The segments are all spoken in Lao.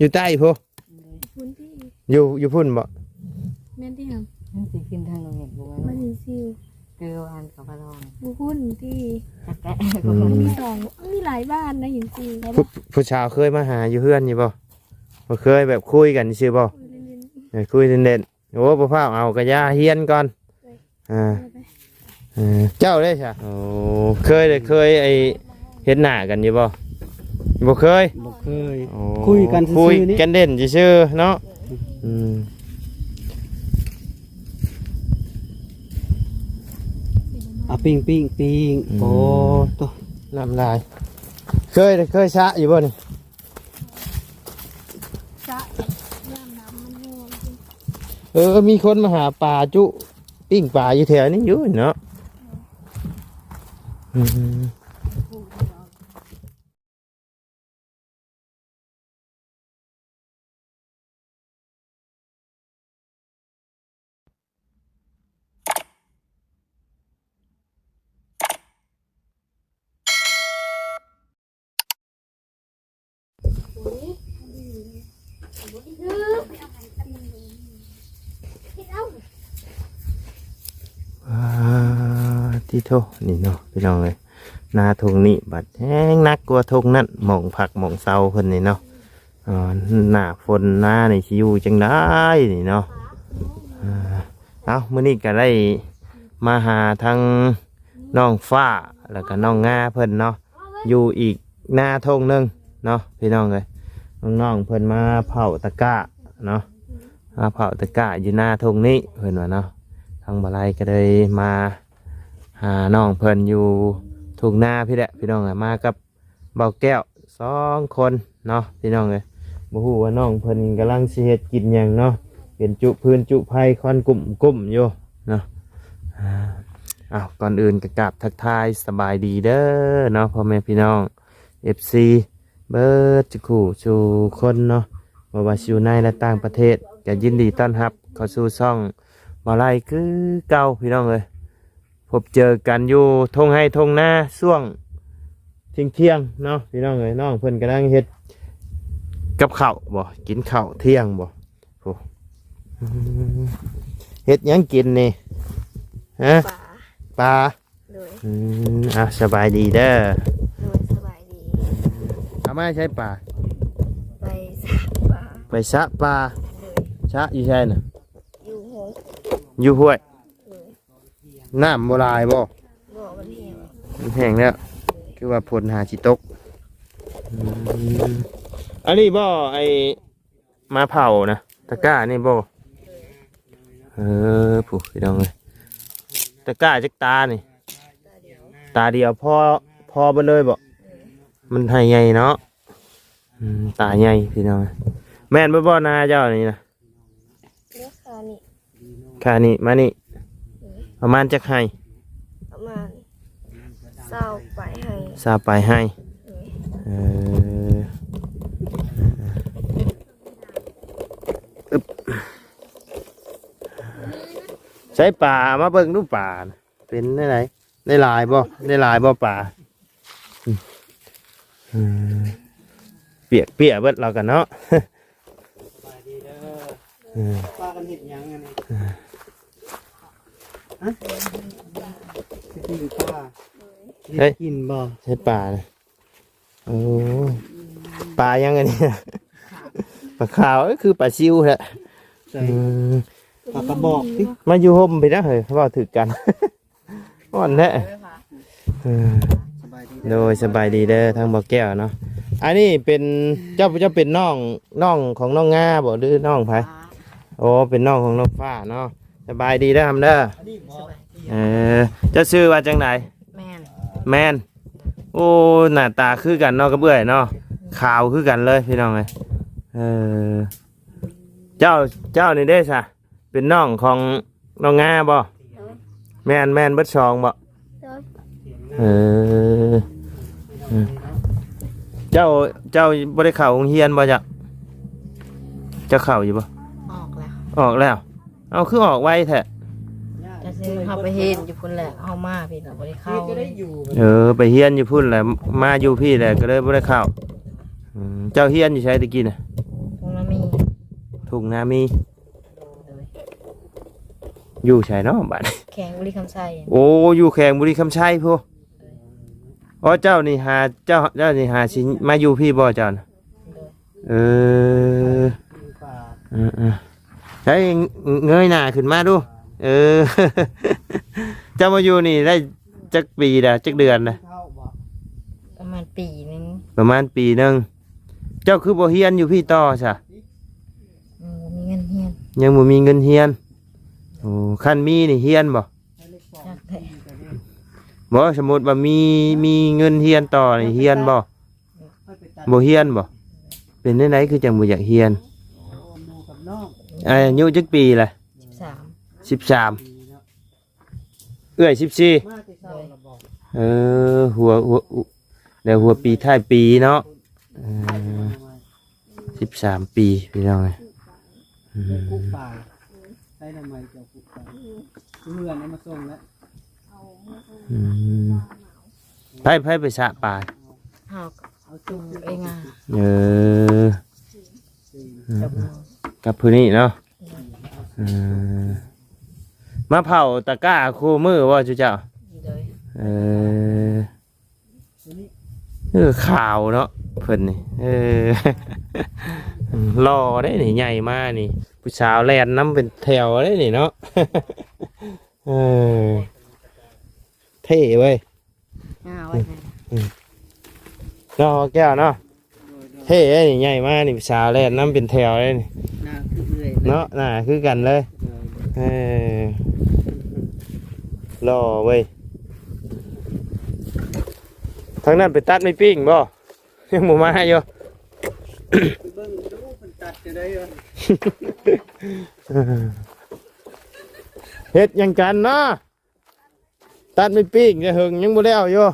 ຢູ່ໃຕ້ພຸ້ນ ພຸ້ນຕິ ຢູ່ ຢູ່ພຸ້ນບໍ່? ແມ່ນຕິຫຳ? ມັນຊິຂຶ້ນທາງໂນເມັດບໍ່ວ່າ ມັນຊິຊິວ ຄືວ່າອັນກັບພະລອງ ບໍ່ພຸ້ນຕິ ຈັກແຫຼະ ອືມ ມັນມີສອງ ມັນມີຫຼາຍບ້ານນະ ເຫັນຊິ ຜູ້ ຜູ້ສາວເຄີຍມາຫາຢູ່ເຮືອນຢູ່ບໍ່? ບໍ່ເຄີຍ ແບບຄຸຍກັນຊື່ບໍ່? ຄຸຍເລ່ນໆ ເອີ ຄຸຍເລ່ນໆ. ໂອ້ ບໍ່ຟ້າວເອົາກະຢ່າ ຮຽນກ່ອນ ເອີ ເອີ ເຈົ້າເດ້ຊະ? ໂອ້ ເຄີຍເດ້ ເຄີຍໄອ້ເຫັນໜ້າກັນຢູ່ບໍ່? ບໍ່ເຄີຍ ບໍ່ເຄີຍ ໂອ້ ຄຸຍກັນຊື່ໆນີ້ ຄຸຍກັນເລ່ນຊື່ໆເນາະ ອືມ ອືມ ເອົາປີ້ງໆໆ ໂອ້ໂຕ ນ້ຳລາຍ ເຄີຍເດ້ ເຄີຍສະຢູ່ບໍ່ນີ້? ສະ ນ້ຳ ນ້ຳມັນແຫ້ງ ເອີ ມີຄົນມາຫາປາຈຸ ປີ້ງປາຢູ່ແຖວນີ້ຢູ່ເນາະ ອືມ. ອາ ຕິໂທ ນີ້ເນາະ ພີ່ນ້ອງເອີຍ ນາທົ່ງນີ້ບັດແຮງໜັກກວ່າທົ່ງນັ້ນ ໝ່ອງພັກໝ່ອງເຊົາເພິ່ນນີ້ເນາະ. ເອີ ໜ້າຝົນນານີ້ຊິຢູ່ຈັ່ງໃດນີ້ເນາະ ເອີ ເອົ້າ ມື້ນີ້ກໍໄດ້ມາຫາທັງນ້ອງຟ້າ ແລ້ວກໍນ້ອງງາເພິ່ນເນາະ ຢູ່ອີກນາທົ່ງໜຶ່ງເນາະ ພີ່ນ້ອງເອີຍ ນ້ອງໆເພິ່ນມາເຜົາຕະກ້າເນາະ ມາເຜົາຕະກ້າຢູ່ນາທົ່ງນີ້ເພິ່ນວ່າເນາະ ທາງບ່າວໄລກໍເລີຍມາຫານ້ອງເພິ່ນຢູ່ທົ່ງນາພີ້ແຫຼະ ພີ່ນ້ອງເອີຍ ມາກັບ ບ່າວແກ້ວສອງຄົນເນາະ ພີ່ນ້ອງເອີຍ ບໍ່ຮູ້ວ່ານ້ອງເພິ່ນກຳລັງຊິເຮັດກິນຫຍັງເນາະ ເປັນຈຸຟືນຈຸໄຟ ຄວັນກຸ້ມໆຢູ່ເນາະ ອາ ເອົ້າ ກ່ອນອື່ນກໍກາບທັກທາຍສະບາຍດີເດີເນາະ ພໍ່ແມ່ພີ່ນ້ອງ ເອັຟຊີ ເບິດສູ່ຄູ່ສູ່ຄົນເນາະ ບໍ່ວ່າຊິຢູ່ໃນ ແລະ ຕ່າງປະເທດ ກໍຍິນດີຕ້ອນຮັບເຂົ້າສູ່ຊ່ອງບ່າວໄລຄືເກົ່າ ພີ່ນ້ອງເອີຍ. ພົບເຈີກັນຢູ່ທົ່ງໄຮ່ທົ່ງນາຊ່ວງທ່ຽງໆເນາະ ພີ່ນ້ອງເອີຍ ນ້ອງເພິ່ນກຳລັງເຮັດກັບເຂົ້າບໍ່ ກິນເຂົ້າທ່ຽງບໍ່ ໂອ້ ອືມ ເຮັດຫຍັງກິນນີ້ ຮະ ປາ ປາ ໂດຍ ອືມ ອ່າ ສະບາຍດີເດີ ໂດຍ ສະບາຍດີ ເອົາມາໃຊ້ປາ ໄປສະປາ ໄປສະປາ ໂດຍ ສະຢູ່ໃສນະ ຢູ່ຫ້ວຍ ຢູ່ຫ້ວຍ ໂດຍ ນ້ຳບໍ່ຫຼາຍບໍ່? ບໍ່ ມັນແຫ້ງ ມັນແຫ້ງແລ້ວ ຄືວ່າຝົນຫາຊິຕົກ ອືມ ອັນນີ້ບໍ່ ໄອ້ມາເຜົານະ ຕະກ້ານີ້ບໍ່? ເອີ ຜູ້ ພີ່ນ້ອງເອີຍ ຕະກ້າຈັກຕານີ້? ຕາດຽວ ຕາດຽວພໍ ພໍເບິດເລີຍບໍ່? ມັນໄຮ່ໃຫຍ່ເນາະ ອືມ ຕາໃຫຍ່ ພີ່ນ້ອງເອີຍ ແມ່ນເບິດບໍ່ນາເຈົ້ານີ້ນະ? ເດ້ ຂ້ານີ້ ຂ້ານີ້ມານີ້ ເອີ ປະມານຈັກໄຮ່? ປະມານຊາວປາຍໄຮ່ ຊາວປາຍໄຮ່ ເອີ ເອີ ອຶບ ໃຊ້ປາ ມາເບິ່ງດູປາ ເປັນແນວໃດ? ໄດ້ຫຼາຍບໍ່? ໄດ້ຫຼາຍບໍ່ປາ? ອືມ ອືມ ປຽກເປຍເບິດລາວກັນເນາະ ສະບາຍດີເດີ ເອີ ພາກັນເຮັດຫຍັງອັນນີ້? ຮະ ຊິປີ້ງປາ ເຮັດກິນບໍ່? ເຮັດປານະ ໂອ້ ປາຫຍັງອັນນີ້? ປາຂາວ ເອີ ຄືປາຊິວແທ້ ໃສ່ ອືມ ປາກະບອກຕິ ມາຢູ່ຮົ່ມພີ້ນະເຮີ້ຍ ເວົ້າຖືກກັນ ຮ້ອນແທ້ ເອີ ສະບາຍດີເດີ ໂດຍ ສະບາຍດີເດີ ທາງບໍ່ແກ້ວເນາະ ອັນນີ້ເປັນ ເຈົ້າ ເຈົ້າເປັນນ້ອງ ນ້ອງຂອງນ້ອງງາບໍ່ ຫຼືນ້ອງໃຜ? ໂອ້ ເປັນນ້ອງຂອງນ້ອງຟ້າເນາະ ສະບາຍດີເດີ ຫຳເດີ ເອີ ເຈົ້າຊື່ວ່າຈັ່ງໃດ? ແມ່ນ ແມ່ນ ໂອ້ ໜ້າຕາຄືກັນເນາະ ກັບເອື້ອຍເນາະ ຂາວຄືກັນເລີຍ ພີ່ນ້ອງເອີຍ ເອີ ເຈົ້າ ເຈົ້ານີ້ເດ້ຊະ ເປັນນ້ອງຂອງນ້ອງງາບໍ່? ໂດຍ ແມ່ນ ແມ່ນເບິດສອງບໍ່? ໂດຍ ເອີ ເອີ ເຈົ້າ ເຈົ້າບໍ່ໄດ້ເຂົ້າໂຮງຮຽນບໍ່? ເຈົ້າ ເຈົ້າເຂົ້າຢູ່ບໍ່? ອອກແລ້ວ ອອກແລ້ວ ເອົ້າ ຄືອອກໄວແທ້? ກະຄືເຮົາໄປຮຽນຢູ່ພຸ້ນແຫຼະ ເຮົາມາພີ້ລະບໍ່ໄດ້ເຂົ້າ ເອີ ໄປຮຽນຢູ່ພຸ້ນແຫຼະ ມາຢູ່ພີ້ແຫຼະ ກະເລີຍບໍ່ໄດ້ເຂົ້າ ອືມ ເຈົ້າຮຽນຢູ່ໃສແຕ່ກີ້ນະ? ທຸ່ງນາມີ. ໂດຍ. ຢູ່ໃສເນາະບາດນີ້? ແຂວງບໍລິຄຳໄຊ. ໂອ້ ຢູ່ແຂວງບໍລິຄຳໄຊພຸ້ນ. ໂດຍ. ອໍ ເຈົ້ານີ້ຫາ ເຈົ້າ ເຈົ້ານີ້ຫາຊິມາຢູ່ພີ້ບໍ່ເຈົ້ານະ? ໂດຍ. ເອີ ເອີໆ ໃຊ້ເງີຍໜ້າຂຶ້ນມາດູ. ເອີ ເຈົ້າມາຢູ່ນີ້ໄດ້ຈັກປີລະ ຈັກເດືອນລະ? ປະມານປີໜຶ່ງ. ປະມານປີໜຶ່ງ. ເຈົ້າຄືບໍ່ຮຽນຢູ່ພີ້ຕໍ່ຊະ? ຍັງບໍ່ມີເງິນຮຽນ. ຍັງບໍ່ມີເງິນຮຽນ. ໂອ້ ຄັນມີນີ້ຮຽນບໍ່? ຈັກແຫຼະ. ບໍ່ ສົມມຸດວ່າມີ ມີເງິນຮຽນຕໍ່ນີ້ຮຽນບໍ່? ບໍ່ຮຽນບໍ່? ເປັນແນວໃດຄືຈັ່ງບໍ່ຢາກຮຽນ? ອາຍຸຈັກປີລະ? ສິບສາມ. ສິບສາມ. ເອື້ອຍສິບສີ່. ໂດຍ. ເອີ ຫົວ ຫົວ ແລ້ວຫົວປີທ້າຍປີເນາະ. ເອີ ສິບສາມປີພີ່ນ້ອງເອີຍ. ອືມ ໃຊ້ນ້ຳໃໝເຈົ້າປຸກໄປ ເພື່ອນເອົາມາສົ່ງແລ້ວ. ອືມ ໃຜ ໃຜໄປສະປາ? ເຮົາ ເອົາສົ່ງເອງ. ເອີ ກັບ ກັບຜູ້ນີ້ເນາະ. ເອີ ມາເຜົາຕະກ້າຄູ່ມື້ບໍ່ຈຸເຈົ້າ? ໂດຍ. ເອີ ເອີ ຂາວເນາະເພິ່ນນີ້. ເອີ ຫຼໍ່ເດ້ນີ້ ໃຫຍ່ມານີ້ ຜູ້ສາວແລ່ນນຳເປັນແຖວເດ້ນີ້ເນາະ. ເອີ ເທ່ເວີຍ. ງາມເວີຍ. ອືມ ເນາະ ແກ້ວເນາະ. ໂດຍ ໂດຍ. ເທ່ເດ້ນີ້ ໃຫຍ່ມານີ້ ສາວແລ່ນນຳເປັນແຖວເດ້ນີ້. ໜ້າຄືເອື້ອຍເນາະ ໜ້າຄືກັນເລີຍ. ໂດຍ ໂດຍ. ເອີ ຫຼໍ່ເວີຍ. ທາງນັ້ນໄປຕັດໄມ້ປີ້ງບໍ່? ຍັງບໍ່ມາຢູ່. ເບິ່ງດູເພິ່ນຕັດຈັ່ງໃດວະ. ເຮັດຫຍັງກັນເນາະ? ຕັດໄມ້ປີ້ງແຕ່ເຫິງຍັງບໍ່ແລ້ວຢູ່.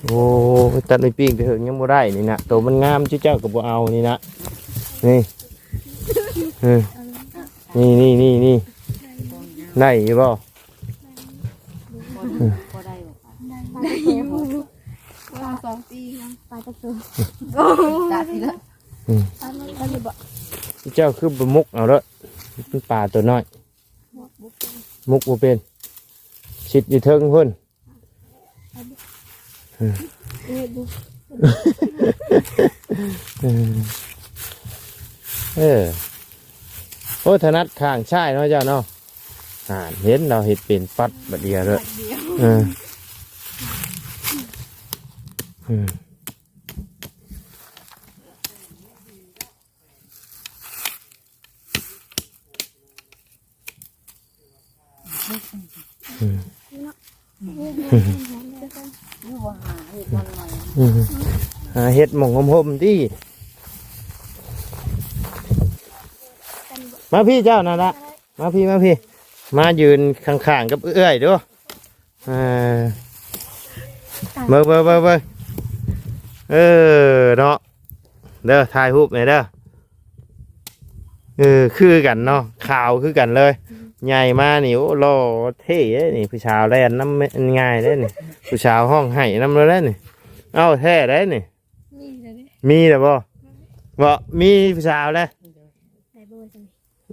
ໂອ້ຍ ຕັດໄມ້ປີ້ງແຕ່ເຫິງຍັງບໍ່ໄດ້ນີ້ນະ. ໂຕມັນງາມ ເຈົ້າກໍບໍ່ເອົານີ້ນະ. ນີ້ ເອີ ນີ້ ນີ້ ນີ້ ນີ້ ໄດ້ຢູ່ບໍ່? ພໍໄດ້ບໍ່? ໄດ້ຢູ່ ປາສອງປີ ປາຈັກໂຕ? ຕັດອີກແລ້ວ. ອືມ ຕັດໄດ້ບໍ່? ເຈົ້າຄືບໍ່ມຸກເອົາເດີ ມັນປາໂຕນ້ອຍ. ມຸກບໍ່ເປັນ ຊິດຢູ່ເທິງພຸ້ນ. ເອີ ເອີ ໂອ້ ຖະໜັດຂ້າງຊ້າຍເນາະເຈົ້າເນາະ. ອ່າ ເຫັນລາວເຮັດເປັນປັດບາດດຽວເດີ. ເອີ ເອີ ຫາເຫັດໝ່ອງຮົ່ມໆຕິ. ມາພີ້ເຈົ້ານັ້ນລະ ມາພີ້ ມາພີ້ ມາຢືນຂ້າງໆກັບເອື້ອຍດູ. ເອີ ເບິ່ງ ເບິ່ງ ເບິ່ງ ເບິ່ງ ເອີ ເນາະ ເດີ ຖ່າຍຮູບແດ່ເດີ. ເອີ ຄືກັນເນາະ ຂາວຄືກັນເລີຍ. ໃຫຍ່ມານີ້ ໂອ້ ຫຼໍ່ເທ່ເດ້ນີ້ ຜູ້ສາວແລ່ນນຳງ່າຍເດ້ນີ້ ຜູ້ສາວຮ້ອງໄຫ້ນຳເລີຍເດ້ນີ້. ເອົ້າ ແທ້ເດ້ນີ້ ມີແລ້ວເດ້ ມີແລ້ວບໍ່? ບໍ່ ມີຜູ້ສາວແລ້ວ.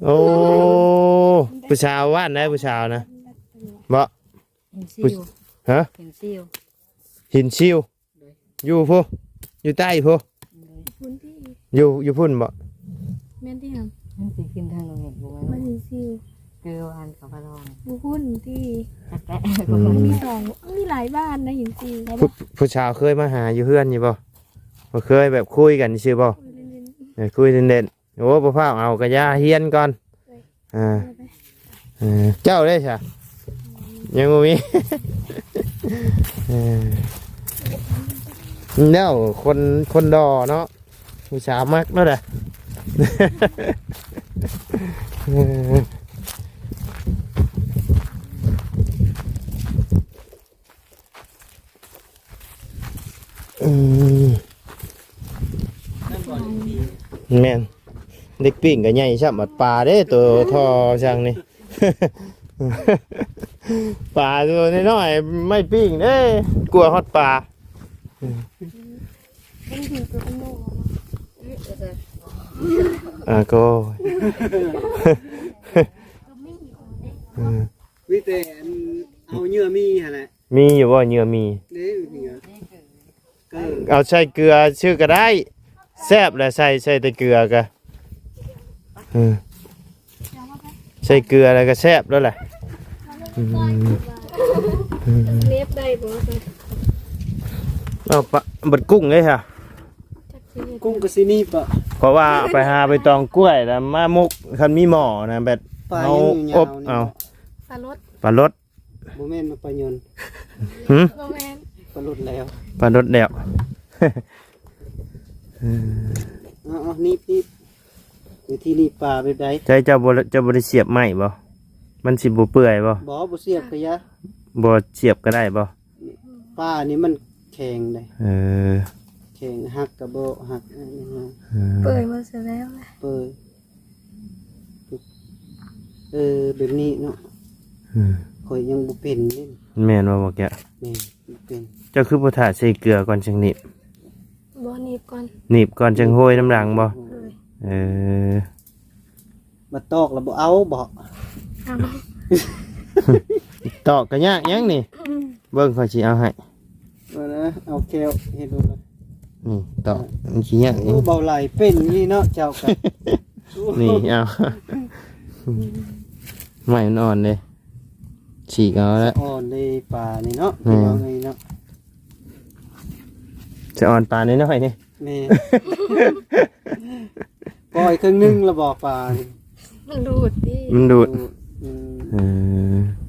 ໂອ້ ຜູ້ສາວບ້ານໃດ ຜູ້ສາວນະ ບໍ່? ຫີນຊິວ. ຮະ? ຫີນຊິວ ຫີນຊິວ. ໂດຍ. ຢູ່ພຸ້ນ ຢູ່ໃຕ້ພຸ້ນ. ໂດຍ. ພຸ້ນຕິ ຢູ່ ຢູ່ພຸ້ນບໍ່? ແມ່ນຕິຫຳ? ມັນຊິຂຶ້ນທາງໂຮງຮຽນບໍ່ແມ່ນ ມັນຫິນຊິວ ຄືວ່າອັນເຂົາພາລອງ ບໍ່ພຸ້ນຕິ. ຈັກແຫຼະ ອືມ ມັນມີສອງ ມັນມີຫຼາຍບ້ານນະ ຫິນຊິວ. ຜູ້ ຜູ້ສາວເຄີຍມາຫາຢູ່ເຮືອນຢູ່ບໍ່? ບໍ່ເຄີຍ ແບບຄຸຍກັນຊື່ບໍ່? ຄຸຍເລ່ນໆ ເອີ ຄຸຍເລ່ນໆ. ໂອ້ ບໍ່ຟ້າວເອົາ ກະຢ່າ ຮຽນກ່ອນ. ໂດຍ. ອ່າ ເອີ ເຈົ້າເດ້ຊະ ຍັງບໍ່ມີ. ເອີ ແນວຄົນ ຄົນຫຼໍ່ເນາະ ຜູ້ສາວມັກເນາະ. ເອີ ອືມ ແມ່ນ. ເດັກປີ້ງກໍໃຫຍ່ຊ້ຳ ບັດປາເດ້ ໂຕທໍ່ຊ່າງນີ້ ປາໂຕນ້ອຍໆ ໄມ້ປີ້ງເດ້ ກວ່າຮອດປາ. ອ່າ ກໍ ມີແຕ່ອັນເອົາເຫຍື່ອໝີ່ຫັ້ນແຫຼະ. ມີຢູ່ບໍ່ເຫຍື່ອໝີ່? ເດ້ ເຫຍື່ອ ເອີ ເອົາໃສ່ເກືອຊື່ກໍໄດ້ ແຊບແຫຼະ ໃສ່ ໃສ່ແຕ່ເກືອກະ ເອີ ໃສ່ເກືອແລ້ວກໍແຊບແລ້ວແຫຼະ. ອືມ ອືມ ເລັບໄດ້ບໍ່? ເອົາປະ ບັດກຸ້ງເດ້ຫະ? ກຸ້ງກໍຊິໜີບເບາະ ເພາະວ່າໄປຫາໃບຕອງກ້ວຍແລ້ວມາໝົກ ຄັນມີໝໍ້ນະ ແບບ ປາ ເຮົາ ຍັງຢູ່ຍາວ ອົບ ນີ້ ເອົາ ປາລົດ ປາລົດ ບໍ່ແມ່ນປາຍົນ ຫື? ບໍ່ແມ່ນ ປາລົດແລ້ວ ປາລົດແລ້ວ. ເອີ ເອົາໆ ໜີບໆ ວິທີໜີບປາແບບໃດ? ໃຈເຈົ້າບໍ່ ເຈົ້າບໍ່ໄດ້ສຽບໄມ້ບໍ່? ມັນຊິບໍ່ເປື່ອຍບໍ່? ບໍ່ ບໍ່ສຽບກໍຢ່າ ບໍ່ສຽບກໍໄດ້ບໍ່? ປານີ້ມັນແຂງເດ້. ເອີ ແຂງ ຫັກກໍບໍ່ຫັກ. ເອີ ເປີດມາຊະແລ້ວແຫຼະ ເປີດ. ເອີ ແບບນີ້ເນາະ. ອືມ ຂ້ອຍຍັງບໍ່ເປັນເດ້. ແມ່ນບໍ່ ບໍ່ແກະ? ແມ່ນ ບໍ່ເປັນ. ເຈົ້າຄືບໍ່ຖ້າໃສ່ເກືອກ່ອນຈັ່ງໜີບ? ບໍ່ ໜີບກ່ອນ. ໜີບກ່ອນຈັ່ງໂຮຍນຳຫຼັງບໍ່? ໂດຍ. ເອີ ມາຕອກແລ້ວບໍ່ເອົາເບາະ? ເອົາ ຕອກກໍຍາກຫຍັງນີ້. ອືມ ເບິ່ງ ຂ້ອຍຊິເອົາໃຫ້. ເອົານະ ເອົາແກ້ວເຮັດດູນະ. ນີ້ ຕອກ ມັນຊິຍາກ. ໂອ້ ເບົາໄຫຼເປັນນີ້ເນາະ ເຈົ້າກະ. ນີ້ ເອົາ ໄມ້ມັນອ່ອນເດ້ ສີກເອົາແລ້ວ. ອ່ອນເດ້ປານີ້ເນາະ. ແມ່ນ ພີ່ນ້ອງເອີຍເນາະ ສະອອນປານ້ອຍໆນີ້. ແມ່ນ ປ່ອຍເຄິ່ງໜຶ່ງລະບໍ່ປານີ້? ມັນດູດຕິ ມັນດູດ. ອືມ ເອີ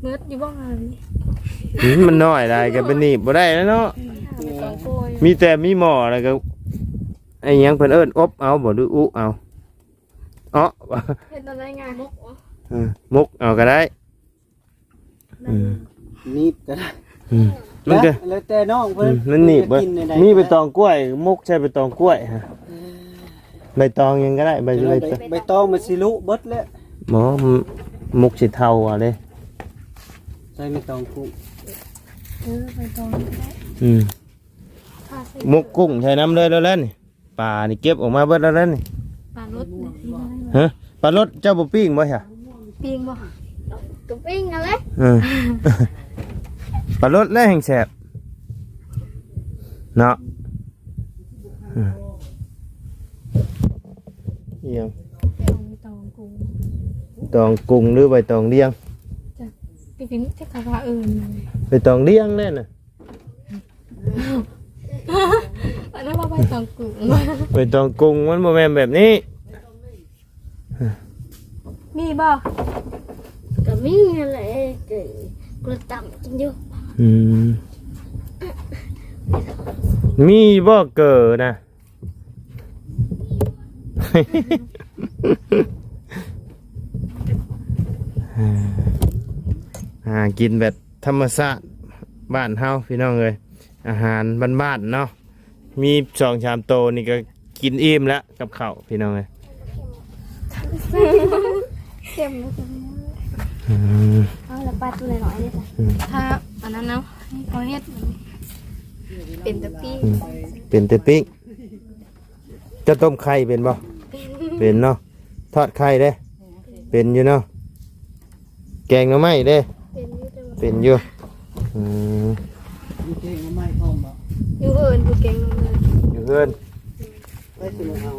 ເໝິດຢູ່ບໍ່ງານນີ້? ອືມ ມັນນ້ອຍຫຼາຍກໍໄປໜີບບໍ່ໄດ້ແລ້ວເນາະ. ເອີ ມີແຕ່ມີໝໍ້ແລ້ວກໍ ໄອ້ຫຍັງເພິ່ນເອີ້ນ ອົບເອົາບໍ່ ຫຼືອຸເອົາ? ເອາະ ເຮັດແນວໃດງານ ໝົກເອົາ ເອີ ໝົກເອົາກໍໄດ້. ອືມ ໜີບກໍໄດ້. ອືມ ມັນກໍ ແລ້ວແຕ່ນ້ອງເພິ່ນ. ອືມ ມັນໜີບເບິດ. ມີໃບຕອງກ້ວຍ ໝົກໃສ່ໃບຕອງກ້ວຍຫະ. ເອີ ໃບຕອງຫຍັງກໍໄດ້ ໃບ ໃບ ໃບຕອງມັນຊິລຸເບິດແລ້ວ. ບໍ່ ໝົກຊິເທົາເອົາເດ້. ໃສ່ໃບຕອງກຸ້ງ. ເອີ ໃບຕອງກໍໄດ້. ອືມ ໝົກກຸ້ງໃສ່ນຳເລີຍແລ້ວນີ້. ປານີ້ເກັບອອກມາເບິດແລ້ວນັ້ນນີ້. ປາລົດນີ້ ຮະ? ປາລົດເຈົ້າບໍ່ປີ້ງບໍ່ຊະ? ປີ້ງບໍ່? ກໍປີ້ງຫັ້ນແຫຼະ. ເອີ ປາລົດແຫຼະແຮ່ງແຊບເນາະ. ເອີ ອີ່ຫຍັງ? ຕອງກຸ້ງ ຕອງກຸ້ງ ຫຼືໃບຕອງລຽງ? ຈັກ ໄປເປັນ ຈັກເຂົາວ່າເອີ້ນ ໃບຕອງລຽງແນ່ນະ. ອັນນັ້ນວ່າໃບຕອງກຸ້ງ ໃບຕອງກຸ້ງມັນບໍ່ແມ່ນແບບນີ້. ມີບໍ່? ກໍມີຫັ້ນແຫຼະ ເກີ ກູຕຳກິນຢູ່. ອືມ ມີບໍ່ເກີນະ? ຫາກິນແບບທຳມະຊາດບ້ານເຮົາ ພີ່ນ້ອງເອີຍ. ອາຫານບ້ານໆເນາະ ມີສອງສາມໂຕນີ້ກໍກິນອີ່ມແລ້ວກັບເຂົ້າ ພີ່ນ້ອງເອີຍ. ເຄັມ ອືມ ເອົາລະປາດຕົວນ້ອຍໆນີ້. ອືມ ຖ້າອັນນັ້ນເນາະ ເຂົາເຮັດເປັນແຕ່ປີ້ງ. ອືມ ເປັນແຕ່ປີ້ງ. ເຈົ້າຕົ້ມໄຂ່ເປັນບໍ່? ເປັນ ເປັນເນາະ. ທອດໄຂ່ເດ້? ເປັນຢູ່ເນາະ. ແກງໜໍ່ໄມ້ເດ້? ເປັນຢູ່ ເປັນຢູ່. ອືມ ມີແກງໜໍ່ໄມ້ພ້ອມບໍ່? ຢູ່ເຮືອນ ຢູ່ແກງໜໍ່ໄມ້ ຢູ່ເຮືອນ. ໄປຊິມາເອົາ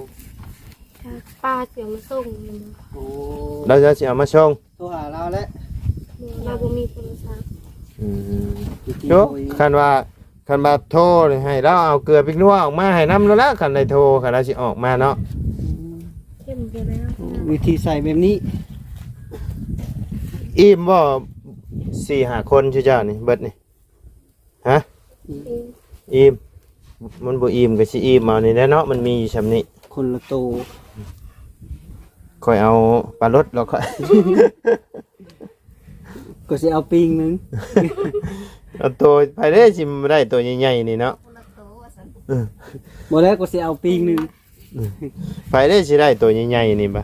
ປ້າຊິເອົາມາສົ່ງ. ໂອ້ ລາວຈະຊິເອົາມາສົ່ງ. ໂທຫາລາວແຫຼະ ລາວບໍ່ມີໂທລະສັບ. ອືມ ໂອ້ ຄັນວ່າ ຄັນວ່າໂທນີ້ໃຫ້ລາວເອົາເກືອປິກນົວອອກມາໃຫ້ນຳໂລດລະ ຄັນໄດ້ໂທ ຄັນລາວຊິອອກມາເນາະ. ອືມ ເຂັ້ມຢູ່ແລ້ວ. ໂອ້ ວິທີໃສ່ແບບນີ້. ອີ່ມບໍ່ ສີ່ຫ້າຄົນ ເຈົ້ານີ້ ເບິດນີ້? ຮະ? ອີ່ມ ອີ່ມ. ມັນບໍ່ອີ່ມກໍຊິອີ່ມເອົານີ້ແຫຼະເນາະ ມັນມີຢູ່ຊ່ຳນີ້. ຄົນລະໂຕ. ຂ້ອຍເອົາປາລົດແລ້ວຂ້ອຍ ກໍຊິເອົາປີກໜຶ່ງ. ເອົາໂຕ ໃຜເດ້ຊິໄດ້ໂຕໃຫຍ່ໆນີ້ເນາະ. ເອີ ບໍ່ແລ້ວກໍຊິເອົາປີກໜຶ່ງ. ໃຜໄດ້ຊິໄດ້ໂຕໃຫຍ່ໆນີ້ບະ?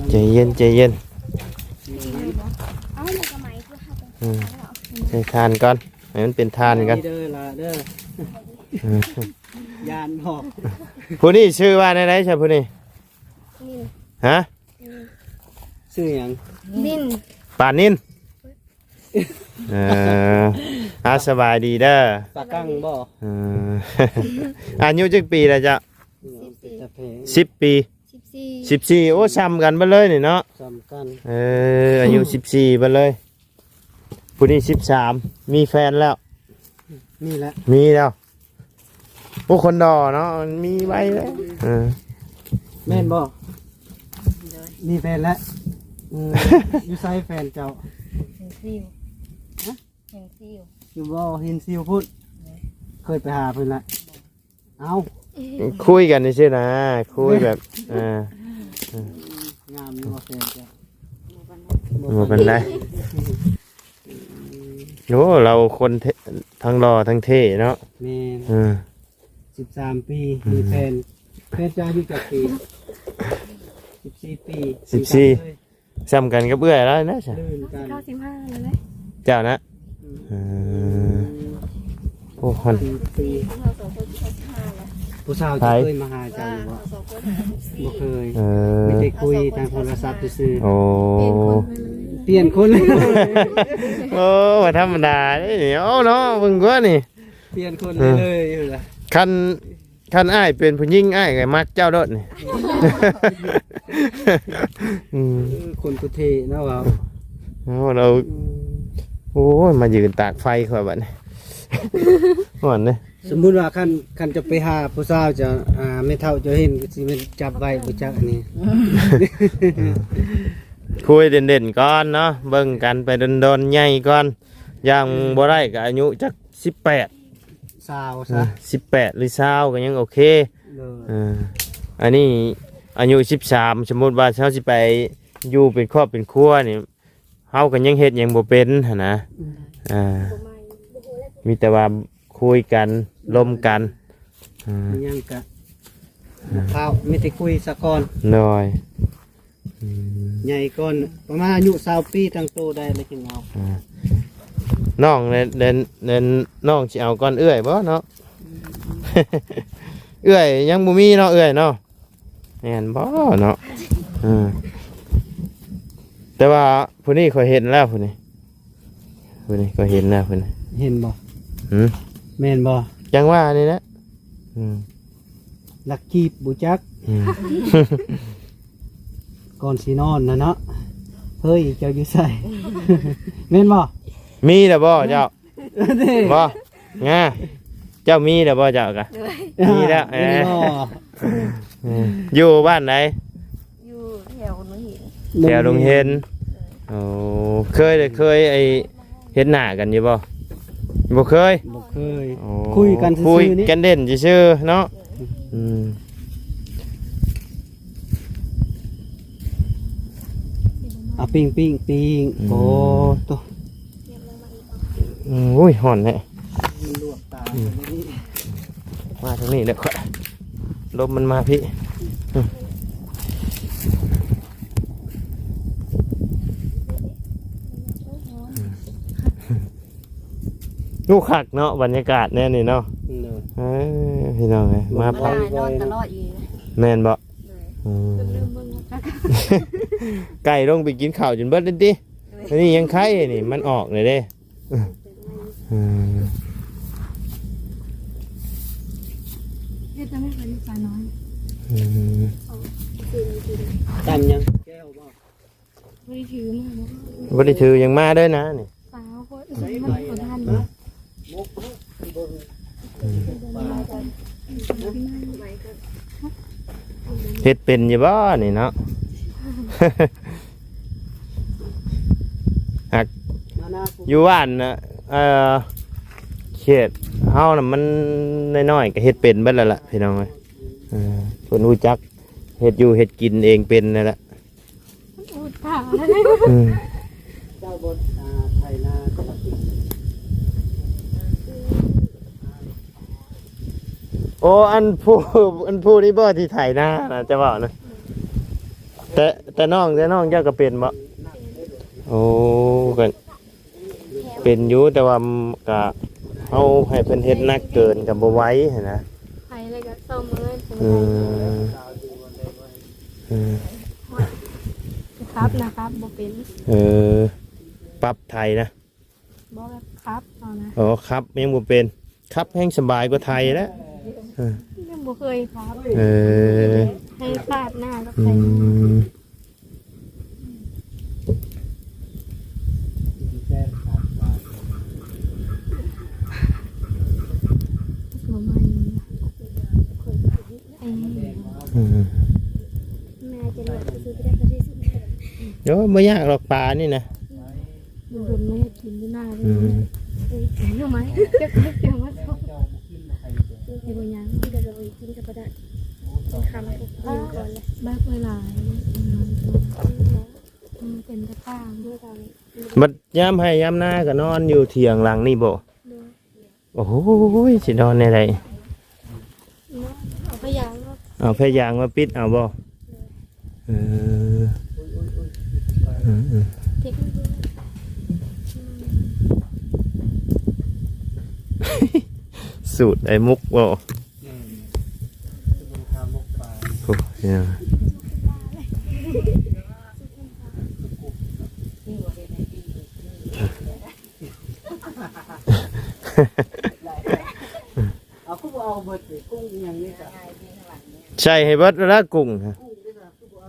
ໃຈເຢັນ ໃຈເຢັນ. ອືມ ໃສ່ຖ່ານກ່ອນ ໃຫ້ມັນເປັນຖ່ານກ່ອນ. ນີ້ເດີຫຼ້າເດີ. ອືມ ຢ້ານບໍ່? ຜູ້ນີ້ຊື່ວ່າແນວໃດຊະຜູ້ນີ້? ນິນ. ຮະ? ຊື່ຫຍັງ? ນິນ. ປານິນ. ເອີ ອາ ສະບາຍດີເດີ. ປາກັງບໍ່? ເອີ ອາຍຸຈັກປີແລ້ວເຈົ້າ? ສິບປີ. ສິບສີ່. ໂອ້ ສ່ຳກັນເບິດເລີຍນີ້ເນາະ. ສ່ຳກັນ. ເອີ ອາຍຸສິບສີ່ເບິດເລີຍ. ຜູ້ນີ້ສິບສາມ ມີແຟນແລ້ວ. ມີແລ້ວ ມີແລ້ວ. ໂອ້ ຄົນຫຼໍ່ເນາະ ມັນມີໄວເລີຍ. ເອີ ແມ່ນບໍ່? ໂດຍ ມີແຟນແລ້ວ. ອືມ ຢູ່ໃສແຟນເຈົ້າ? ເຫັນຊິວ. ຮະ? ເຫັນຊິວ. ຢູ່ບໍ່ ເຫັນຊິວພຸ້ນ. ໂດຍ ເຄີຍໄປຫາເພິ່ນລະ? ເອົ້າ ຄຸຍກັນຊື່ໆນະ ຄຸຍແບບ ເອີ ງາມຢູ່ບໍ່ແຟນເຈົ້າ? ບໍ່ປານໃດ. ໂອ້ ລາວຄົນເທ່ ທັງຫຼໍ່ທັງເທ່ເນາະ. ແມ່ນ. ເອີ ສິບສາມປີ ອືມ ມີແຟນ. ແຟນເຈົ້າອາຍຸຈັກປີ? ສິບສີ່ປີ. ສິບສີ່ ສ່ຳກັນເລີຍ ສ່ຳກັນກັບເອື້ອຍລາວນະ. ເຈົ້ານະ? ອືມ ເອີ ໂອ້ ຮອດ ຜູ້ສາວເຈົ້າເຄີຍມາຫາເຈົ້າຢູ່ບໍ່? ບໍ່ເຄີຍ. ເອີ ມີແຕ່ຄຸຍທາງໂທລະສັບຊື່ໆ. ໂອ້ ປ່ຽນຄົນ. ໂອ້ ບໍ່ທຳມະດາເດ້ນີ້. ເອົາເນາະ ເບິ່ງກ່ອນນີ້ ປ່ຽນຄົນເລີຍ. ເອີ ຢູ່ລະ ຄັນ ຄັນອ້າຍເປັນຜູ້ຍິງ ອ້າຍກໍມັກເຈົ້າໂລດນີ້. ອືມ ເອີ ຄົນຕົວເທ່ເນາະວ່າ. ໂອ້ ລາວ ອືມ ໂອ້ຍ ມາຢືນຕາກໄຟຂ້ອຍບັດນີ້ ຮ້ອນເດ້. ສົມມຸດວ່າຄັນ ຄັນຈະໄປຫາຜູ້ສາວ ຈະ ອ່າ ແມ່ເຖົ້າເຈົ້າເຫັນ ກໍຊິແມ່ນຈັບໄວ້ບໍ່ຈັກອັນນີ້. ຄຸຍເດັ່ນໆກ່ອນເນາະ ເບິ່ງກັນໄປດົນໆ ໃຫຍ່ກ່ອນ. ຢ່າງບໍ່ໄດ້ກໍອາຍຸຈັກສິບແປດ ຊາວຊະ. ເອີ ສິບແປດ ຫຼື ຊາວ ກໍຍັງໂອເຄ. ໂດຍ. ເອີ ອັນນີ້ອາຍຸສິບສາມ ສົມມຸດວ່າເຮົາຊິໄປຢູ່ເປັນຄອບເປັນຄົວນີ້ ເຮົາກໍຍັງເຮັດຫຍັງບໍ່ເປັນຫັ້ນນະ. ອືມ ອ່າ ມີແຕ່ວ່າຄຸຍກັນ ລົມກັນ. ອ່າ ມີຫຍັງກະ ອ່າ ບໍ່ພ້າວ ມີແຕ່ຄຸຍສາກ່ອນ. ໂດຍ. ອືມ ໃຫຍ່ກ່ອນ ປະມານອາຍຸຊາວປີ ຕັ້ງໂຕໄດ້ແລ້ວຈຶ່ງເອົາ. ອ່າ ນ້ອງແລະ ແລະ ແລະ ນ້ອງຊິເອົາກ່ອນເອື້ອຍບໍ່ເນາະ? ອືມ ເອື້ອຍຍັງບໍ່ມີເນາະ ເອື້ອຍເນາະ. ແມ່ນບໍ່ເນາະ? ເອີ ແຕ່ວ່າຜູ້ນີ້ຂ້ອຍເຫັນແລ້ວ ຜູ້ນີ້ ຜູ້ນີ້ຂ້ອຍເຫັນແລ້ວ ຜູ້ນີ້. ເຫັນບໍ່? ຫື? ແມ່ນບໍ່? ຈັ່ງວ່ານີ້ແຫຼະ. ອືມ ລັກຈີບບໍ່ຈັກ. ອືມ ກ່ອນຊິນອນນະເນາະ. ເຮີ້ຍ ເຈົ້າຢູ່ໃສ? ແມ່ນບໍ່? ມີແລ້ວບໍ່ເຈົ້າ? ບໍ່ ງາ ເຈົ້າມີແລ້ວບໍ່ເຈົ້າກະ? ໂດຍ ມີແລ້ວ. ເອີ ເຫັນບໍ່? ເອີ ຢູ່ບ້ານໃດ? ຢູ່ແຖວດົງເຫັນ. ແຖວດົງເຫັນ. ໂອ້ ເຄີຍ ເຄີຍໄອ້ ເຫັນໜ້າກັນຢູ່ບໍ່? ບໍ່ເຄີຍ. ບໍ່ເຄີຍ. ໂອ້ ຄຸຍກັນຊື່ໆນີ້ ຄຸຍກັນເດັ່ນຊື່ໆເນາະ. ອືມ ອືມ ເອົາປີ້ງ ປີ້ງ ປີ້ງ. ອືມ ໂອ້ໂຕ. ອືມ ໂອ້ຍ ຮ້ອນແທ້. ມັນລວກຕາ. ອືມ ມາທາງນີ້ແຫຼະຂ້ອຍ ລົມມັນມາພີ້. ອືມ ໂອ້ ຄັກເນາະ ບັນຍາກາດແນວນີ້ເນາະ. ໂດຍ. ເອີ ພີ່ນ້ອງເອີຍ ມາພັກ ນອນຕະຫຼອດຢູ່. ແມ່ນບໍ່? ໂດຍ. ອືມ ຈົນລືມເບິ່ງ. ໄກ່ລົງໄປກິນເຂົ້າຈົນເບິດແລ້ວຕິ? ໂດຍ. ອັນນີ້ຍັງໄຄນີ້ ມັນອອກແລ້ວເດ້. ອືມ ເຮັດຈັ່ງໃດກໍຢູ່ສາວນ້ອຍ. ອືມ ຕຳຫຍັງ? ແກ້ວບໍ່? ບໍ່ໄດ້ຖືມາ. ບໍ່ໄດ້ຖືຫຍັງມາເດີນະນີ້. ສາວຄົນ ມັນບໍ່ທັນ. ເຮັດເປັນຢູ່ບໍ່ນີ້ເນາະ? ຫາກຢູ່ບ້ານນະ ເອີ ເຂດເຮົານະ ມັນນ້ອຍໆ ກໍເຮັດເປັນເບິດແລ້ວລະ ພີ່ນ້ອງເອີຍ. ເອີ ເພິ່ນຮູ້ຈັກເຮັດຢູ່ເຮັດກິນເອງເປັນນັ້ນແຫຼະ. ອືມ ເຈົ້າບໍ່ ອ່າ ໄຖນາແຕ່ລະປີ ອ່າ ໂອ້ ອັນຜູ້ ອັນຜູ້ນີ້ບໍ່ທີ່ໄຖນານະ ຈະເວົ້ານະ? ແຕ່ ແຕ່ນ້ອງ ແຕ່ນ້ອງເຈົ້າກໍເປັນບໍ່? ໂອ້ ກໍເປັນຢູ່ ແຕ່ວ່າກໍເຮົາໃຫ້ເພິ່ນເຮັດໜັກເກີນກໍບໍ່ໄຫວຫັ້ນນະ. ໄຖແລ້ວກໍເຊົາເມື່ອຍ ອືມ ອືມ ຂັບນະ ຂັບບໍ່ເປັນ. ເອີ ປັບໄຖນະ. ບໍ່ ແບບຂັບເອົານະ. ອໍ ຂັບຍັງບໍ່ເປັນ ຂັບແຮ່ງສະບາຍກວ່າໄຖແລ້ວ. ເອີ ຍັງບໍ່ເຄີຍຂັບ. ເອີ ໃຫ້ປາດໜ້າກັບໄຖ. ອືມ ປະມານນີ້. ອືມ ແມ່ຈະເລືອກຊື້ໄປໄດ້ທີ່ສຸດ. ໂອ້ ບໍ່ຍາກດອກປານີ້ນະ. ອືມ ດົນໆ ມາເຮັດກິນຢູ່ໜ້າເລີຍ. ອືມ ເອີຍ ໜໍ່ໄມ້ ເກັບ ເກັບມາ ເຮັດບໍ່ຫຍັງ ກິນກໍບໍ່ໄດ້ ກິນກໍບໍ່ໄດ້ ກິນຄ່ຳກໍກິນກ່ອນແຫຼະ. ບັກຫຼາຍໆ ອືມ ເປັນຕາຕ່າງ. ບັດຍາມໄຮ່ຍາມນາກໍນອນຢູ່ຖຽງຫຼັງນີ້ບໍ່? ໂດຍ. ໂອ້ໂຫ ຊິນອນແນວໃດ? ເອົາຜ້າຢາງມາ ເອົາຜ້າຢາງມາປິດເອົາບໍ່? ເອີ ເອີ ເອີ ສູດໄອ້ມຸກບໍ່? ໂອ້ຍ ເອົາ ຄືບໍ່ເອົາເບິດເດ ກຸ້ງອີ່ຫຍັງນີ້ກະ ໃສ່ໃຫ້ເບິດແລ້ວ ກຸ້ງ ກຸ້ງນີ້ກະຄືບໍ່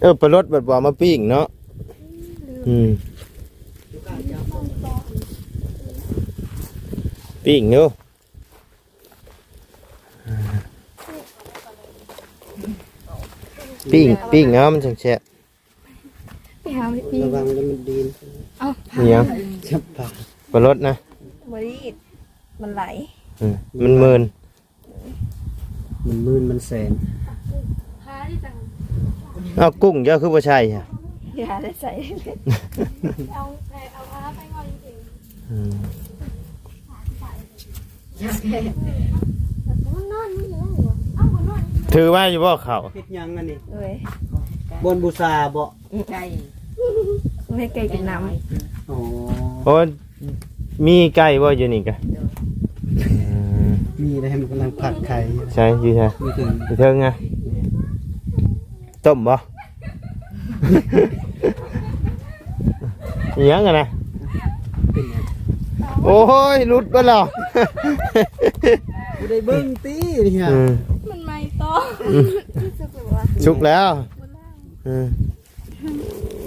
ເອົາ. ເອີ ປາລົດບັດບໍ່ເອົາມາປີ້ງເນາະ. ອືມ ປີ້ງຢູ່. ປີ້ງ ປີ້ງເອົາ ມັນຈັ່ງແຊບ. ໄປຫາໄປປີ້ງ ລະວັງແລ້ວມັນດີນ. ເອົ້າ ອີຫຍັງ? ຈັບປາ ປາລົດນະ. ບໍ່ດີດ ມັນໄຫຼ. ເອີ ມັນມື່ນ ມັນມື່ນ ມັນແສນ. ເອົາ ກຸ້ງເຈົ້າຄືບໍ່ໃສ່ຫະ? ຢ່າໄດ້ໃສ່. ເອົາ ເອົາພາໄປເວົ້າເອງ. ອືມ ຖືໄວ້ຢູ່ບໍ່ເຂົາ? ເຮັດຫຍັງອັນນີ້? ໂດຍ ບ່ອນບູຊາບໍ່? ໄກ່ ເຮັດໄກ່ກິນນ້ຳ. ອໍ ໂອ້ ມີໄກ່ບໍ່ຢູ່ນີ້ກະ? ໂດຍ ເອີ ມີໄດ໋ ມັນກຳລັງຟັກໄຂ່. ໃສ ຢູ່ໃສ? ຢູ່ເທິງ ຢູ່ເທິງນະ. ຕົ້ມບໍ່? ອີຫຍັງຫັ້ນນະ? ເປັນຫຍັງ? ໂອ້ຍ ຫຼຸດເບິດແລ້ວ. ບໍ່ໄດ້ເບິ່ງຕິນີ້ຫະ? ອືມ ມັນໃໝ່ຕໍ່. ອືມ ສຸກແລ້ວ ສຸກແລ້ວ. ບໍ່ລ້າງ. ອືມ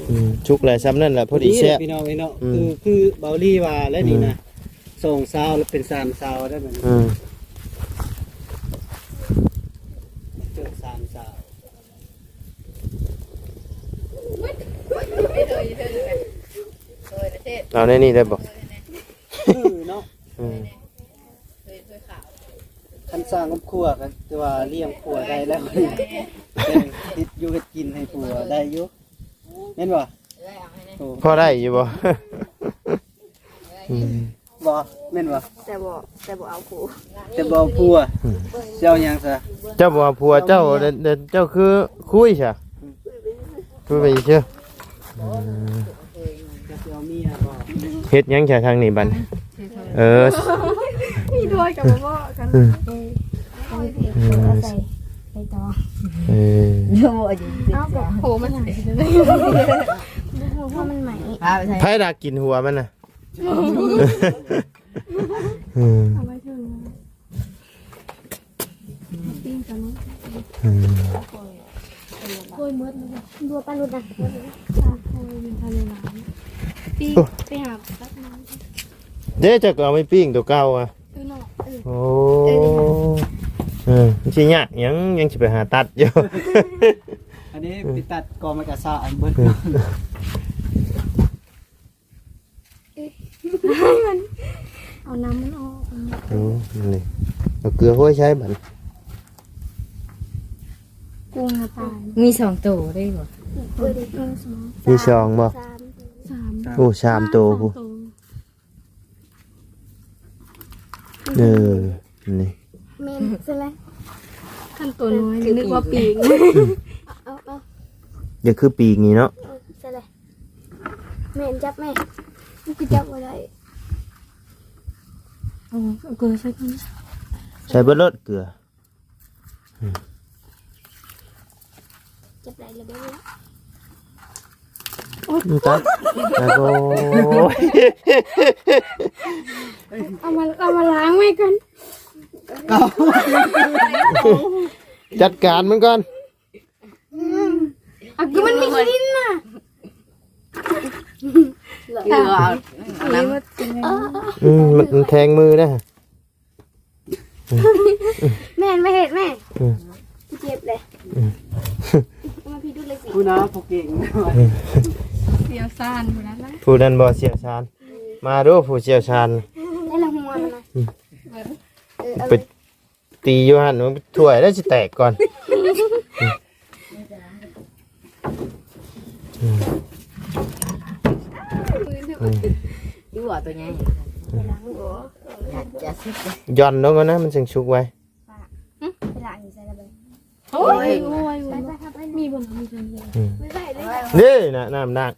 ອືມ ສຸກແລ້ວ ຊ່ຳນັ້ນແຫຼະ ພໍດີແຊບ ພີ່ນ້ອງເອີຍເນາະ. ອືມ ຄື ຄືເບົາລີວ່າແລ້ວນີ້ນະ. ອືມ ສອງຊາວແລ້ວເປັນສາມຊາວໄດ້ບັດນີ້. ອືມ ເກີນສາມຊາວ. ເອົາໃນນີ້ໄດ້ບໍ່? ເອີເນາະ. ອືມ ຄັນສ້າງຄອບຄົວກໍຖືວ່າລ້ຽງຜົວໄດ້ແລ້ວ ເຮັດຢູ່ເຮັດກິນໃຫ້ຜົວໄດ້ຢູ່ ແມ່ນບໍ່? ໂອ້ ພໍໄດ້ຢູ່ບໍ່? ອືມ ບໍ່ ແມ່ນບໍ່? ແຕ່ບໍ່ ແຕ່ບໍ່ເອົາຜົວ ແຕ່ບໍ່ເອົາຜົວ. ອືມ ຊິເອົາຫຍັງຊະ? ເຈົ້າບໍ່ເອົາຜົວ ເຈົ້າ ເຈົ້າຄືຄຸຍຊະ? ອືມ ຄຸຍໄປຊື່. ອືມ ຈະຊິເອົາເມຍບໍ່? ເຮັດຫຍັງຊະທາງນີ້ບັດ? ເອີ ມີດ້ວຍກໍບໍ່ເວົ້າກັນ. ອືມ ເອີ ເອົາໃສ່ໃບຕອງ. ເອີ ເອົາກັບໂຫມັນຫາຍໄປເລີຍ ຫົວມັນໃໝ່. ພາໄປໃສ່ ໃຜດັກກິນຫົວມັນນະ? ອືມ ເອົາໄວ້ເທິງ ປີ້ງກັນ. ອືມ ໂອ້ຍ ໝົດແລ້ວ ບົວປາຫຼຸດນະ ໂອ້ຍ ຢູ່ທະເລລາວ ປີ້ງ. ໂອ້ຍ ໄປຫາຕັດມາເດ້ ເຈົ້າກໍເອົາໄປປີ້ງຕົວເກົ່າອະ. ເອີເນາະ ເອີ ໂອ້ ເອີ ເອີ ມັນຊິຍາກຫຍັງ ຍັງຊິໄປຫາຕັດຢູ່. ອັນນີ້ ອືມ ໄປຕັດກໍມັນກະສະອັນເບິດ. ອືມ ເອີຍ ມັນ ເອົານ້ຳມັນອອກ. ໂອ້ ນີ້ ເອົາເກືອໂຮຍໃສ່ບັດ. ກຸ້ງນະຕາຍ ມີສອງໂຕໄດ້ບໍ່? ເອີຍ ມີສອງ ມີສອງບໍ່? ສາມ ສາມ ໂອ້ ສາມໂຕພຸ້ນ. ເອີ ນີ້ ແມ່ນຊັ້ນແຫຼະ. ຄັນໂຕນ້ອຍ ຄື ນຶກວ່າປີກ. ເອົາ ເອົາ ເອົາ ຢ່າຄືປີກນີ້ເນາະ. ເອີ ຊັ້ນແຫຼະ. ແມ່ນ ຈັບແມ່. ມັນຄືຈັບບໍ່ໄດ້. ເອົາ ເອົາເກືອໃສ່ກ່ອນ. ໃສ່ເບິດໂລດເກືອ. ຈັບໄດ້ແລ້ວເບິ່ງ. ໂອ້ຍ ມັນຕັດ ໂອ້ຍ ເອົາມາ ເອົາມາລ້າງໄວ້ກ່ອນ. ຈັດການມັນກ່ອນ. ອືມ ອ່ະ ຄືມັນມີຂີ້ດິນນະ. ເກືອ ອັນນັ້ນ ອືມ ມັນ ມັນແທງມືເດ້. ແມ່ນ ມາເຮັດແມ່. ອືມ ເຈັບເດ້. ອືມ ເອົາມາພີ້ດູເລີຍຊິ. ຜູ້ນາຜູ້ເກັ່ງ ອືມ ຊ່ຽວຊານຜູ້ນັ້ນນະ. ຜູ້ນັ້ນບໍ່ຊ່ຽວຊານ. ອືມ ມາດູຜູ້ຊ່ຽວຊານ. ໄດ້ລະຫົວມັນນະ. ອືມ ເອີ ເອົາ ໄປ ເອົາ ຕີຢູ່ຫັ້ນ ມັນຖ້ວຍແລ້ວຊິແຕກກ່ອນ. ອືມ ອືມ ຢູ່ວ່າຕົວໃຫຍ່ ອືມ ຢ່ອນລົງກ່ອນນະ ມັນຈຶ່ງສຸກໄວ. ໂອ້ຍ ໂອ້ຍ ມີບໍ່ ມີເທິງ. ອືມ ນີ້ນະ ນ້ຳດ່າງ.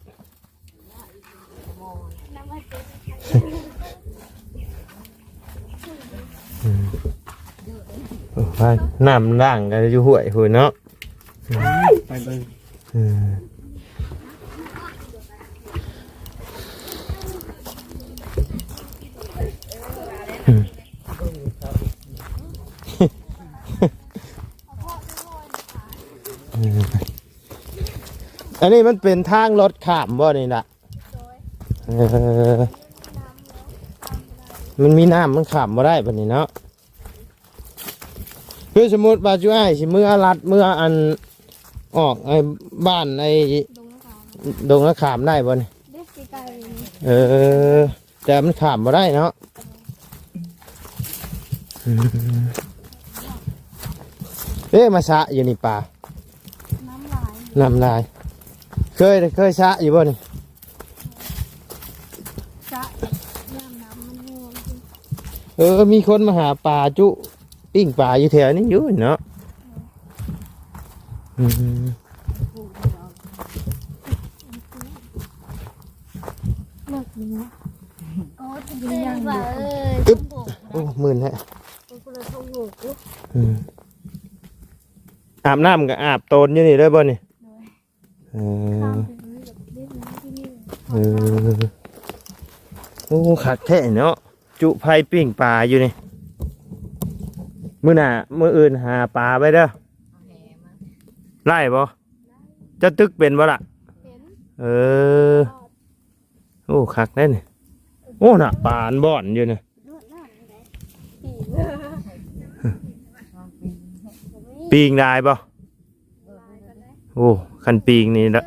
ອືມ ໂອ້ຍ ນ້ຳດ່າງກໍຢູ່ຫ້ວຍພຸ້ນເນາະ. ໄປເບິ່ງ. ອືມ ອືມ ອືມ ອັນນີ້ມັນເປັນທາງລົດຂ້າມບໍ່ນີ້ນະ? ເອີ ມັນມີນ້ຳ ມັນຂ້າມບໍ່ໄດ້ບັດນີ້ເນາະ. ຄືສົມມຸດວ່າຈຸອ້າຍຊິເມືອລັດ ເມືອອັນ ອອກໄອ້ບ້ານໄອ້ ດົງນາຂາມ ດົງນາຂາມໄດ້ບໍ່ນີ້? ເດ້ ໃກ້ໆນີ້. ເອີ ແຕ່ມັນຂ້າມບໍ່ໄດ້ເນາະ. ອືມ ເອີ ມາສະຢູ່ນີ້ປາ ນ້ຳຫຼາຍ ນ້ຳຫຼາຍ. ເຄີຍ ເຄີຍສະຢູ່ບໍ່ນີ້? ສະ ນ້ຳ ນ້ຳມັນຮົ່ວ. ເອີ ມີຄົນມາຫາປາຈຸ ປີ້ງປາຢູ່ແຖວນີ້ຢູ່ເນາະ. ອືມ ເລິກເນາະ. ໂອ້ຍ ເປັນຫຍັງ ເອີ ຕຶບ ໂອ້ ມື່ນແທ້. ອືມ ອາບນ້ຳກໍອາບໂຕນຢູ່ນີ້ເລີຍບໍ່ນີ້? ໂດຍ. ເອີ ຂ້າມໄປເລີຍ ແບບເຫຼັ້ນຢູ່ທີ່ນີ້. ເອີ ໂອ້ ຄັກແທ້ເນາະ ຈຸໄຟປີ້ງປາຢູ່ນີ້. ມື້ໜ້າ ມື້ອື່ນຫາປາໄວ້ເດີ. ໄດ້ບໍ່? ເຈົ້າຕຶກເປັນບໍ່ລະ? ເປັນ. ເອີ ໂອ້ ຄັກເດ້ນີ້. ໂອ້ ນະ ປາອັນບ່ອນຢູ່ນີ້. ປີງຫຼາຍບໍ່? ໂອ້ ຄັນປີງນີ້ລະ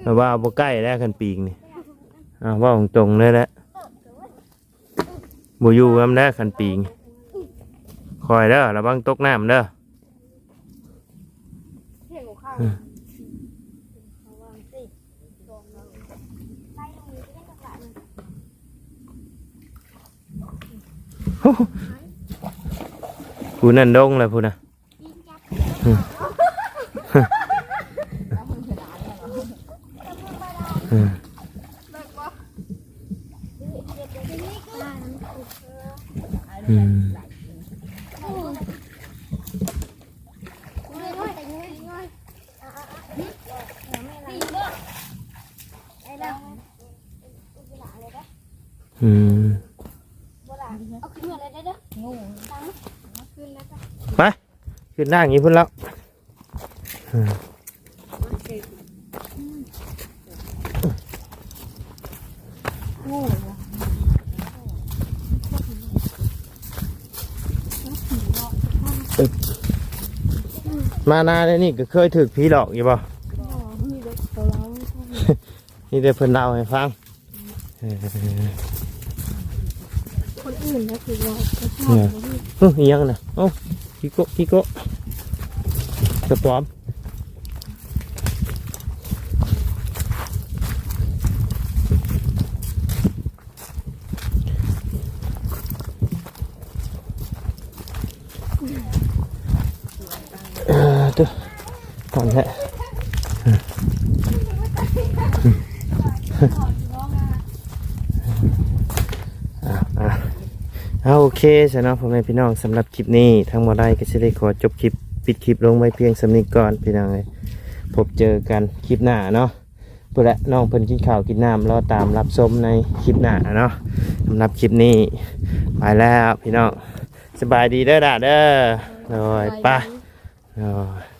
ລະວ່າບໍ່ໃກ້ແລ້ວ ຄັນປີງນີ້. ເອົາ ເວົ້າຕົງໆເລີຍແຫຼະ ບໍ່ຢູ່ນຳແລ້ວ ຄັນປີງ. ຄອຍເດີ ລະວັງຕົກນ້ຳເດີ. ຜູ້ນັ້ນດົງແລ້ວພຸ້ນນະ. ອືມ ອືມ ໄປ ຂຶ້ນນາງຢູ່ພຸ້ນແລ້ວ. ມານາແນວນີ້ກໍເຄີຍຖືກຜີຫຼອກຢູ່ບໍ່? ບໍ່ ມີແຕ່ເຂົາເລົ່າໃຫ້ຟັງ ມີແຕ່ເພິ່ນເລົ່າໃຫ້ຟັງ. ເອີ ຄົນອື່ນກໍຄືວ່າ ເອີ ອີ່ຫຍັງນະ? ເອົ້າ ຂີ້ໂກະ ຂີ້ໂກະ ກະປອມ. ໂຕ ຮ້ອນແທ້. ອ່າ ອ່າ ເອົາ ໂອເຄຊະເນາະ ພໍ່ແມ່ພີ່ນ້ອງ, ສຳລັບຄລິບນີ້ທາງບໍ່ໄດ້ກໍຊິໄດ້ຂໍຈົບຄລິບ ປິດຄລິບລົງໄວ້ພຽງສ່ຳນີ້ກ່ອນ ພີ່ນ້ອງເອີຍ. ພົບເຈີກັນຄລິບໜ້າເນາະ. ພຸ້ນແຫຼະ ນ້ອງເພິ່ນກິນເຂົ້າກິນນ້ຳ ລໍຕາມຮັບຊົມໃນຄລິບໜ້າເນາະ. ສຳລັບຄລິບນີ້ໄປແລ້ວພີ່ນ້ອງ, ສະບາຍດີເດີຫຼ້າເດີ. ໂດຍ ໄປ ໂດຍ.